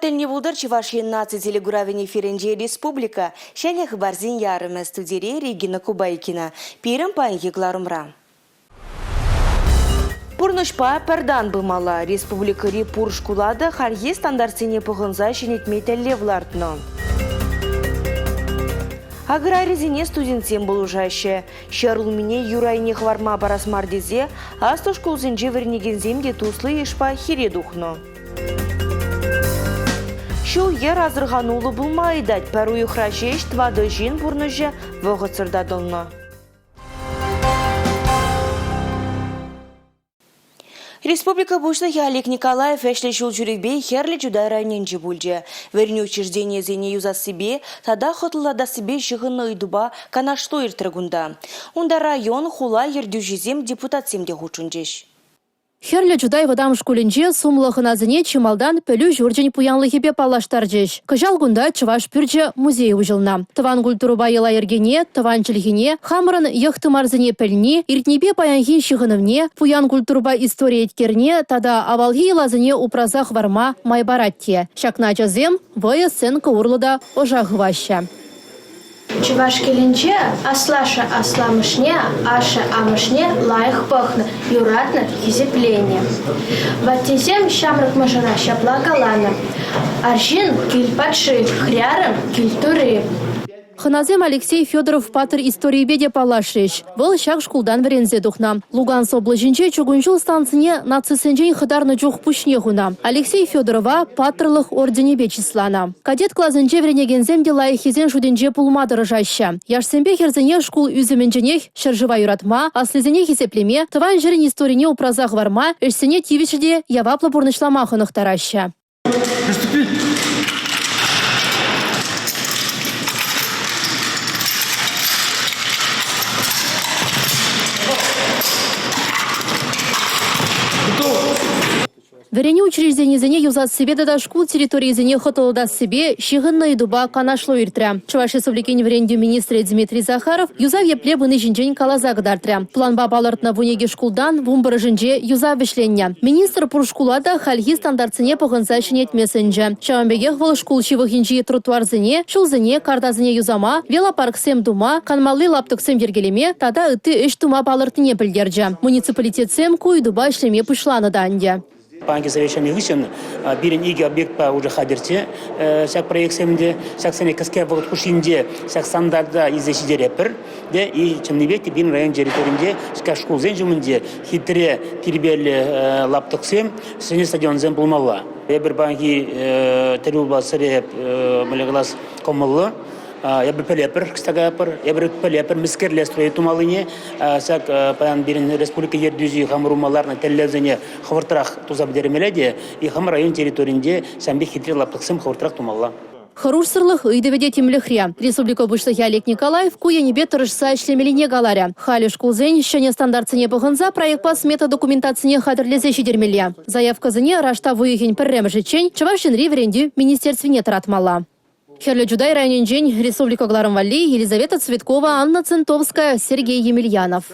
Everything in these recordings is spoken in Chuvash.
тӗлне пултӑр Чӑваш Ен наци телекуравӗн эфирӗнче республика ҫӗнӗ хыпарсен ярӑмӗ студире Регина Кубайкина. Пирӗн паянхи кӑларӑмра. Пурнӑҫпа пӗр тан пымалла. Республикӑри пур шкула та хальхи стандартсене пӑхӑнса ҫӗнетме тӗллев лартнӑ. Аграрисене студентсем пулӑшаҫҫӗ. Ҫӗр улмине юр айне хӑварма парас мар тесе аслӑ шкулсенче вӗренекенсем те туслӑ йышпа хире тухнӑ. Ҫул-йӗр асӑрхануллӑ пулма ыйтать. Пӗр уйӑхра ҫеҫ тӑватӑ ҫын пурнӑҫӗ вӑхӑтсӑр татӑлнӑ. Республика Пуҫлӑхӗ Олег Николаев ӗҫлӗ ҫул ҫӳревпе Хӗрлӗ Чутай районӗнче пулчӗ. Вӗренӳ учрежденийӗсене юсассипе тата хӑтлӑлатассипе ҫыхӑннӑ ыйтупа канашлу иртрӗ кунта. Унта район, хула ертӳҫисем, депутатсем те хутшӑнчӗҫ. Хӗрлӗ Чутай вӑтам шкулӗнче сумлӑ хӑнасене чи малтан пӗлӳ ҫурчӗн пуянлӑхӗпе паллаштарчӗҫ. Кӑҫал кунта Чӑваш пӳрчӗ музей уҫӑлнӑ. Тӑван культурӑпа йӑла-йӗркене, тӑван чӗлхене, хамӑрӑн йӑх-тымарсене пӗлни, иртнипе паянхи ҫыхӑнӑвне, пуян культурӑпа истори еткерне тата авалхи йӑласене упраса хӑварма май парать те. Ҫакна ачасем вӑйӑ сценка урлӑ та ӑша хываҫҫӗ. Чӑваш килӗнче аслашшӗ-асламӑшне, ашшӗ-амӑшне лайӑх пӑхнӑ, юратнӑ, хисепленӗ. Ваттисем ҫамрӑк мӑшӑра ҫапла каланӑ: Арҫын кил патши, хӗрарӑм кил тури. Хӑнасем Алексей Федоров паттӑр историйӗпе те паллашрӗҫ. Вӑл ҫак шкултан вӗренсе тухнӑ. Луганск облаҫӗнче чукун ҫул станцине нацистсенчен хӑтарнӑ чух пуҫне хунӑ. Алексей Федорова Паттӑрлӑх орденӗпе чысланӑ. Кадет класӗнче вӗренекенсем те лайӑххисен шутӗнче пулма тӑрӑшаҫҫӗ. Яшсемпе хӗрсене шкул ӳсӗмӗнченех ҫӗршыва юратма, аслисене хисеплеме, тӑван ҫӗрӗн историне упраса хӑварма, ӗҫсене тивӗҫлӗ те яваплӑ пурнӑҫлама хӑнӑхтараҫҫӗ. Приступить! Вӗренӳ учрежденийӗсене юсассипе тата шкул территорийӗсене хӑтлӑлатассипе ҫыхӑннӑ ыйтупа канашлу иртрӗ. Чӑваш Республикин вӗрентӳ министрӗ Дмитрий Захаров юсав епле пыни ҫинчен каласа кӑтартрӗ. Планпа палӑртнӑ 12 шкултан вунпӗрӗшӗнче юсав вӗҫленнӗ. Министр пур шкула та хальхи стандартсене пӑхӑнса ҫӗнетме сӗнчӗ. Ҫавӑн пекех вӑл шкул ҫывӑхӗнчи тротуарсене, ҫулсене, картасене юсама, велопарксем тума, канмалли лаптӑксем йӗркелеме тата ытти ӗҫ тума палӑртнине пӗлтерчӗ. Муниципалитетсем ку ыйтупа ӗҫлеме пуҫланӑ та ӗнтӗ. Паянхи совещани хыҫҫӑн пирӗн икӗ объектпа уже хатӗрччӗ ҫак проектсем те. Ҫаксене кӗске вӑхӑт хушшинче ҫак стандарта илсе ҫитеретпӗр те. И чӑннипех те пирӗн район территорийӗнче ҫак шкулсен ҫумӗнче хитре тирпейлӗ лаптӑксем, ҫӗнӗ стадионсем пулмалла. Эпир паянхи тӗл пулупа сӗре мӗнле калас кӑмӑллӑ. Эпир пӗлетпӗр, кӑстакаятпӑр, эпир пӗлетпӗр мӗскерле строить тумаллине. Ҫак паян пирӗн республика ертӳҫи хамӑр ума ларнӑ тӗллевсене хӑвӑртрах туса пӗтермелле те и хамӑр район территорийӗнче ҫавӑн пек хитре лаптӑксем хӑвӑртрах тумалла. Хӑрушсӑрлӑх ыйтӑвӗ те тимлӗхре. Республика Пуҫлӑхӗ Олег Николаев ку енӗпе тӑрӑшса ӗҫлемеллине каларӗ. Халӗ шкулсен ҫӗнӗ стандартсене пӑхӑнса проектпа смета документацине хатӗрлесе ҫитермелле. Заявкӑсене раштав уйӑхӗн пӗрремӗшӗччен Чӑваш Енри вӗрентӳ министерствине тӑратмалла. Хӗрлӗ Чутай районӗнчен республика кӑларӑм валли Елизавета Цветкова, Анна Центовская, Сергей Емельянов.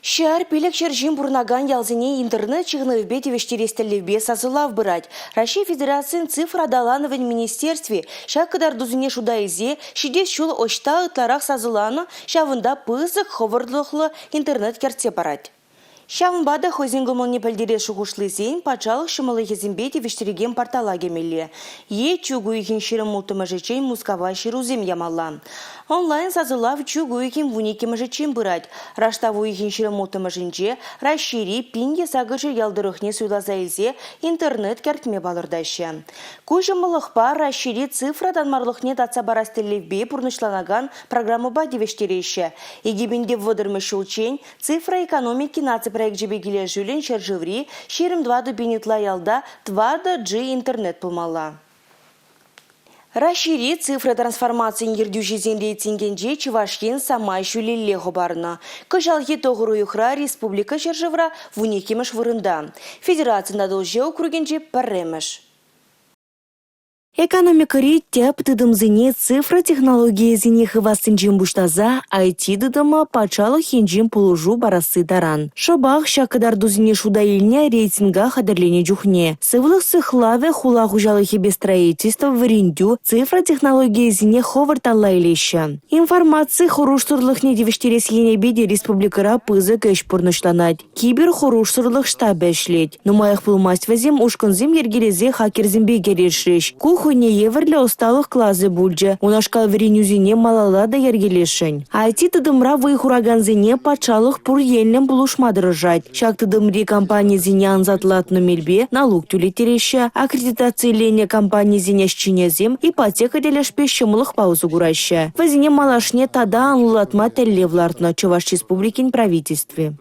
Ҫар 500 ҫын пурӑнакан ялсене интернет ҫыхӑнӑвӗпе тивӗҫтерес тӗллевпе сасӑлав пырать. Раҫҫей Федерацийӗн цифра аталанӑвӗн министерстви ҫак кӑтартусене шута илсе ҫитес ҫул ӑҫта ытларах сасӑланӑ, ҫавӑнта пысӑк хӑвӑртлӑхлӑ интернет кӗртсе парать. Ҫавӑнпа та хӑйсен кӑмӑлне пӗлтерес шухӑшлисен патшалӑх ҫӑмӑллӑхӗсемпе тивӗҫтерекен портала кӗмелле е чӳк уйӑхӗн 26-мӗшӗччен Мускава ҫырусем ямалла. Онлайн-сасӑлав чӳк уйӑхӗн 12-мӗшӗччен пырать. Раштав уйӑхӗн 26-мӗшӗнче Раҫҫейри 1800 ял тӑрӑхне суйласа илсе интернет кӗртме палӑртаҫҫӗ. Ку ҫӑмӑллӑхпа Раҫҫейри цифра танмарлӑхне татса парас тӗллевпе пурнӑҫланакан программӑпа тивӗҫтереҫҫӗ. 2030-мӗш ҫулччен Цифра экономики наци проекчӗпе килӗшӳллӗн ҫӗршыври 24 пин ытла ялта 4G интернет пулмалла. Раҫҫейри цифра трансформацийӗн ертӳҫисен рейтингӗнче Чӑваш Ен самай ҫӳлелле хӑпарнӑ. Кӑҫалхи тӑхӑр уйӑхра республика ҫӗршывра вуниккӗмӗш вырӑнта. Федерацин Атӑлҫи округӗнче пӗрремӗш. Экономикӑри тӗп тытӑмсене цифра технологийӗсене хывассинчен пуҫласа IT тытӑма патшалӑх енчен пулӑшу парасси таран. Шӑпах ҫак кӑтартусене шута илнӗ рейтинга хатӗрленӗ чухне. Сывлӑх сыхлавӗ, хула хуҫалӑхӗпе строительство, вӗрентӳ, цифра технологийӗсене хӑвӑрт алла илеҫҫӗ. Информаци хӑрушсӑрлӑхне тивӗҫтерес енӗпе те республикӑра пысӑк ӗҫ пурнӑҫланать. Киберхӑрушсӑрлӑх штабӗ ӗҫлет. Нумаях пулмасть вӗсем ушкӑнсем йӗркелесе хакерсемпе кӗрешрӗҫ. Ку хӑйне евӗрлӗ ӑсталӑх класӗ пулчӗ. Унашкал вӗренӳсене малалла та йӗркелесшӗн. IT-тытӑмра вӑй хуракансене патшалӑх пур енлӗн пулӑшма тӑрӑшать. Ҫак тытӑмри компанисене ансатлатнӑ мелпе налук тӳлеттереҫҫӗ, аккредитациленӗ компанисен ӗҫченӗсем ипотека тӗлӗшпе ҫӑмӑллӑхпа усӑ кураҫҫӗ. Вӗсене малашне тата анлӑлатма тӗллев лартнӑ Чӑваш Республикин Правительстви.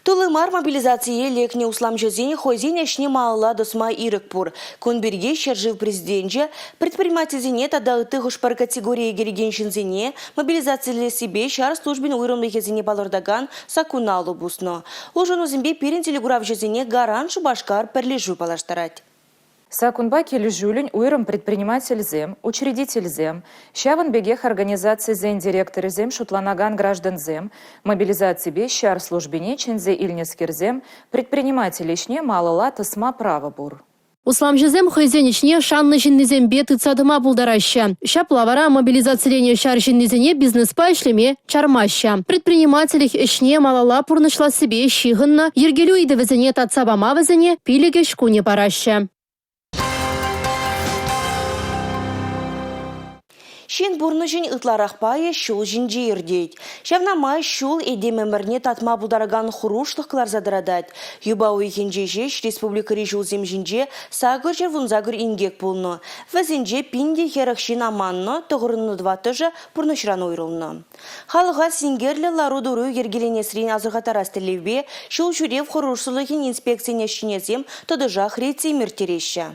Тулли мар мобилизацие лекнӗ усламҫӑсен хӑйсен ӗҫне малалла тӑсма ирӗк пур. Кун пирки ҫӗршыв Президенчӗ предпринимательсене тата ытти хӑш-пӗр категорие кӗрекен ҫынсене мобилизацилессипе ҫар службин уйрӑмлӑхӗсене палӑртакан саккуна алӑ пуснӑ. Улшӑнусемпе пирӗн телекуравҫӑсене «Гарант Шупашкар» пӗрлешӳ паллаштарать. Саккунпа килӗшӳллӗн уйрӑм предпринимательсем, учредительсем, ҫавӑн пекех организацисен директорӗсем шутланакан граждансем мобилизаципе ҫар службине чӗнсе илнӗскерсем предприниматель ӗҫне малалла тӑсма право пур. Усламҫӑсем хӑйсен ӗҫне шаннӑ ҫыннисемпе тытса тӑма пултараҫҫӗ. Ҫапла вара мобилизациленӗ ҫар ҫыннисене бизнеспа ӗҫлеме чармаҫҫӗ. Предпринимательлӗх ӗҫне малалла пурнӑҫлассипе ҫыхӑннӑ йӗркелӳ ыйтӑвӗсене татса пама вӗсене 5 ӗҫ кунӗ параҫҫӗ. Ҫын пурнӑҫӗн ытларах пайӗ ҫул ҫинче иртет. Ҫавна май ҫул этем ӗмӗрне татма пултаракан хӑрушлӑх кӑларса тӑратать. Юпа уйӑхӗнче ҫеҫ республикӑри ҫулсем ҫинче 818 инкек пулнӑ. Вӗсенче 1040 ҫын аманнӑ, 94-шӗ пурнӑҫран уйрӑлнӑ. Халӑха синкерлӗ лару-тӑру йӗркеленесрен асӑрхаттарас тӗллевпе ҫул ҫӳрев хӑрушсӑрлӑхӗн инспекцийӗн ӗҫченӗсем тӑтӑшах рейдсем ирттереҫҫӗ.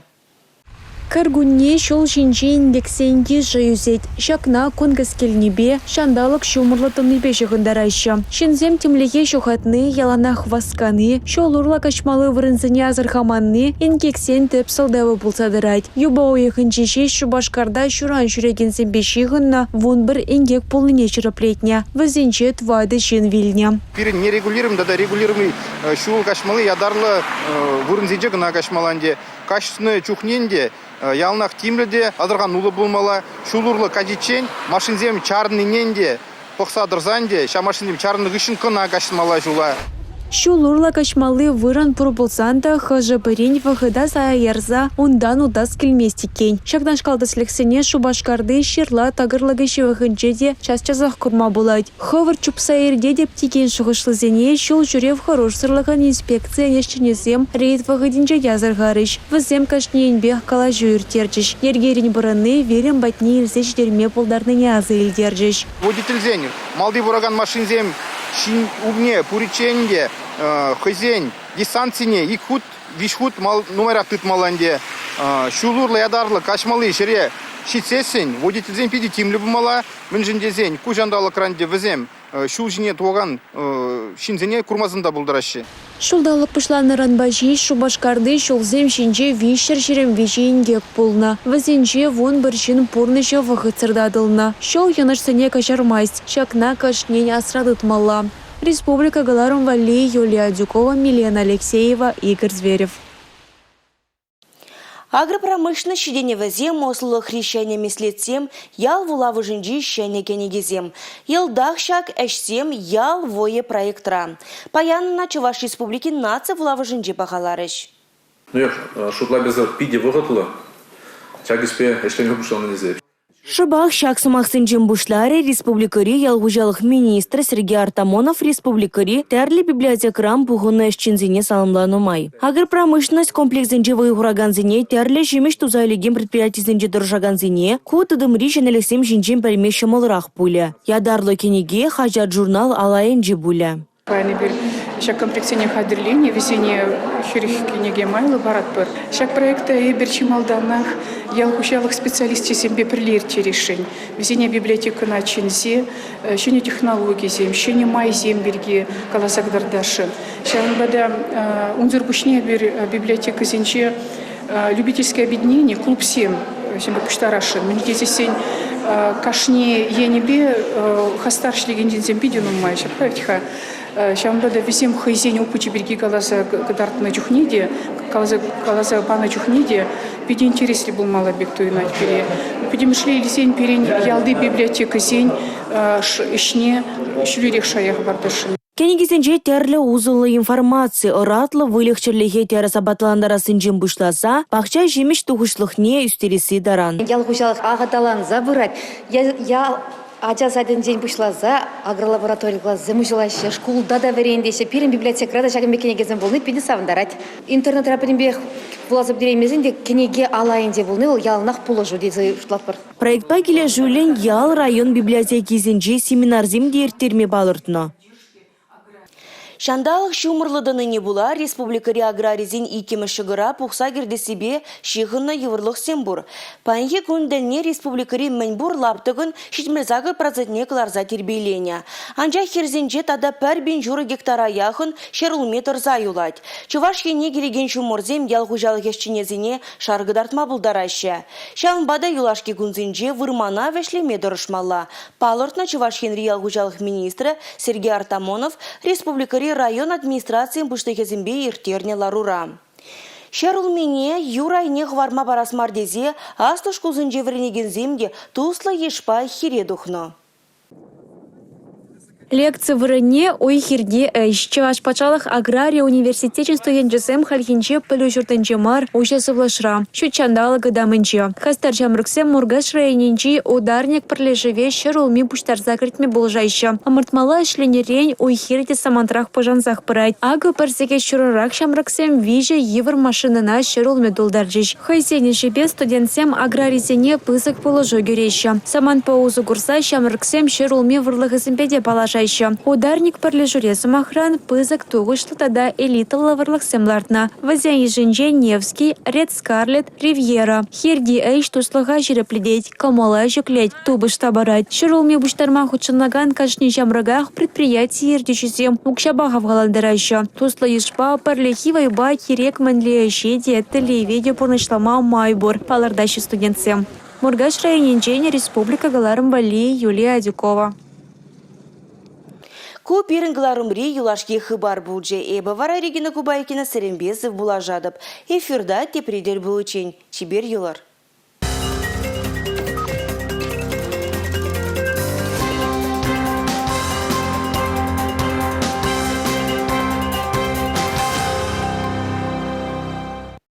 Кӗркунне ҫул ҫинчи инкексен йышӗ ӳсет. Ҫакна кун кӗскелнипе, ҫанталӑк ҫумӑрлӑ тӑнипе ҫыхӑнтараҫҫӗ. Ҫынсем тимлӗхе ҫухатни, яланах васкани, ҫул урлӑ каҫмалли вырӑнсене асӑрхаманни инкексен тӗп сӑлтавӗ пулса тӑрать. Юпа уйӑхӗнче ҫеҫ Шупашкарта ҫуран ҫӳрекенсемпе ҫыхӑннӑ 11 инкек пулнине ҫирӗплетнӗ. Вӗсенче тӑватӑ ҫын вилнӗ. Пирӗн нерегулируемый тата регулируемый ҫул каҫмалли ятарлӑ вырӑнсенче кӑна каҫмалла ӗнтӗ. Каҫнӑ чухне ӗнтӗ яланах тимлӗ те асӑрхануллӑ пулмалла. Ҫул урлӑ каҫиччен машинсем чарӑннине ӗнтӗ пӑхса тӑрсан ӗнтӗ ҫав машинсем чарӑннӑ хыҫҫӑн кӑна каҫмалла ҫула. Ҫул урлӑ каҫмалли вырӑн пур пулсан та хӑшӗ-пӗрин вӑхӑта сая ярса унтан утас килмест иккен. Ҫакнашкал тӗслӗхсене Шупашкарти ҫырла тӑкӑрлӑкӗ ҫывӑхӗнче те час-часах курма пулать. Хӑвӑрт чупса иртетӗп текен шухӑшлисене ҫул ҫӳрев хӑрушсӑрлӑхӗн инспекцийӗн ӗҫченӗсем рейд вӑхӑтӗнче те асӑрхарӗҫ. Вӗсем кашнийӗнпех калаҫу ирттерчӗҫ, йӗркерен пӑрӑнни вилӗм патне илсе ҫитерме пултарнине аса илтерчӗҫ. Водительсен малти пыракан машинсем ҫын умне пуриччен те хӑйсен дистанцине ик хут, виҫ хут нумайрах тытмалла ӗнтӗ. Ҫул урлӑ ятарлӑ каҫмалли ҫӗре ҫитсессӗн водительсен питӗ тимлӗ пулмалла. Мӗншӗн тесен ку ҫанталӑкран ӗнтӗ вӗсем ҫул ҫине тухакан ҫынсене курмасан та пултараҫҫӗ. Ҫулталӑк пуҫланнӑранпа ҫеҫ Шупашкарти ҫулсем ҫинче 323 инкек пулнӑ. Вӗсенче 11 ҫын пурнӑҫӗ вӑхӑтсӑр татӑлнӑ. Ҫул йӑнӑшсене каҫармасть. Ҫакна кашнин асра тытмалла. Республика кӑларӑм валли Юлия Адюкова, Милена Алексеева, Игорь Зверев. Агропромышленноҫ ҫитӗнӗвӗсем, ӑслӑлӑхри ҫӗнӗ меслетсем, ял вулавӑшӗнчи ҫӗнӗ кӗнекесем. Йӑлтах ҫак ӗҫсем «Ял вӑйӗ» проектра. Паян ӑна Чӑваш Республикин наци вулавӑшӗнче пахаларӗҫ. Ну, шутла пӗлсен питӗ вӑхӑтлӑ ҫак ӗҫпе ӗҫлеме пуҫланӑ тесе. Шӑпах ҫак сӑмахсенчен пуҫларӗ республикӑри ял хуҫалӑх министрӗ Сергей Артамонов республикӑри тӗрлӗ библиотекӑран пухӑннӑ ӗҫченсене саламланӑ май. Агропромышленность комплексӗнче вӑй хуракансене тӗрлӗ ҫимӗҫ туса илекен предприятисенче тӑрӑшакансене ку тытӑмри ҫӗнӗлӗхсем ҫинчен пӗлме ҫӑмӑлрах пулӗ. Ятарлӑ кӗнеке, хаҫат-журнал ал айӗнче пулӗ. Паян эпир ҫак комплекссене хатӗрленӗ, вӗсене 40 кӗнеке майлӑ паратпӑр. Ҫак проекта эпир чи малтанах ял хуҫалӑх специалисчӗсемпе пӗрле ирттересшӗн. Вӗсене библиотекӑна чӗнсе ҫӗнӗ технологисем, ҫӗнӗ майсем пирки каласа кӑтартасшӑн. Ҫавӑнпа та унсӑр пуҫне эпир библиотекӑсенче. любительское объединение, клубсем ҫемпе пуҫтарасшӑн. Мӗн тесессен кашни енӗпе хастар ӗҫлекен ҫынсем питӗ нумай ҫапла вӗт-ха. Ҫавӑнпа та вӗсем хӑйсен опычӗ пирки каласа кӑтартнӑ чухне те, каласа панӑ чухне те питӗ интереслӗ пулмалла пек туйӑнать пире. Пӗтӗмӗшле илсен пирӗн ялти библиотекӑсен ӗҫне ҫӳлерех шая хӑпартасшӑн. Кӗнекесенче тӗрлӗ усӑллӑ информаци, ӑратлӑ выльӑх-чӗрлӗхе тӗрӗс апатлантарассинчен пуҫласа пахча ҫимӗҫ тухӑҫлӑхне ӳстересси таран. Ял хуҫалӑх аталанса пырать. Ял ача садӗнчен пуҫласа агролаборатори классем уҫӑлаҫҫӗ, шкулта та вӗрентеҫҫӗ. Пирӗн библиотекӑра та ҫакӑн пек кӗнекесем пулни питӗ савӑнтарать. Интернетра пӗтӗмпех вуласа пӗтереймесен те кӗнеке ал айӗнче пулни вӑл яланах пулӑшу тесе шутлатпӑр. Проектпа килӗшӳллӗн ял, район библиотекисенче семинарсем те ирттерме палӑртнӑ. Ҫанталӑк ҫумӑрлӑ тӑнине пула республикӑри аграрисен иккӗмӗш ҫӑкӑра пухса кӗртессипе ҫыхӑннӑ йывӑрлӑхсем пур. Паянхи кун тӗлне республикӑри мӗнпур лаптӑкӑн 78 процентне кӑларса тирпейленӗ. Анчах хирсенче тата 1000,5 гектара яхӑн ҫӗрулми тӑрса юлать. Чӑваш Ене килекен ҫумӑрсем ял хуҫалӑх ӗҫченӗсене шар кӑтартма пултараҫҫӗ. Ҫавӑнпа та юлашки кунсенче вырмана вӗҫлеме тӑрӑшмалла, палӑртнӑ Чӑваш Енри ял хуҫалӑх министрӗ Сергей Артамонов республикӑри район администрацийӗн пуҫлӑхӗсемпе ирттернӗ ларура. Ҫӗрулмине юр айне хӑварма парас мар тесе аслӑ шкулсенче вӗренекенсем те туслӑ йышпа хире тухнӑ. Лекци вырӑнне уй-хирти ӗҫ. Чӑваш патшалӑх аграри университечӗн студенчӗсем хальхинче пӗлӳ ҫуртӗнче мар, уҫӑ сывлӑшра, ҫут ҫанталӑк ытамӗнче. Хастар ҫамрӑксем Муркаш районӗнчи «Ударник» пӗрлешӗве ҫӗрулми пуҫтарса кӗртме пулӑшаҫҫӗ. Ӑмӑртмалла ӗҫленӗрен уй-хир те самантрах пушансах пырать. Акӑ пӗр сехет ҫурӑрах ҫамрӑксем виҫӗ йывӑр машинӑна ҫӗрулми тултарчӗҫ. Хӑйсен ӗҫӗпе студентсем аграрисене пысӑк пулӑшу кӳреҫҫӗ. Самантпа усӑ курса ҫамрӑксем ҫӗрулми вӑрлӑхӗсемпе те паллашаҫҫӗ. «Ударник» пӗрлешӳре, сӑмахран, пысӑк тухӑҫлӑ тата элитӑллӑ вӑрлӑхсем лартнӑ. Вӗсен йышӗнче «Невский», «Ред Скарлетт», «Ривьера». Хирти ӗҫ туслӑха ҫирӗплетет, кӑмӑла ҫӗклет, тупӑш та парать. Ҫӗрулми пуҫтарма хутшӑнакан кашни ҫамрӑках предприяти ертӳҫисем укҫапа хавхалантараҫҫӗ. Туслӑ йышпа, пӗрлехи вӑйпа кирек мӗнле ӗҫе те, тӗллеве те пурнӑҫлама май пур, палӑртаҫҫӗ студентсем. Муркаш районӗнчен республика кӑларӑм валли Юлия Адюкова. Ку пирӗн кӑларӑмри юлашки хыпар пулчӗ. Эпӗ вара Регина Кубайкина сӗренпе сывпуллашатӑп. Эфирта тепре тӗл пуличчен. Чипер юлӑр.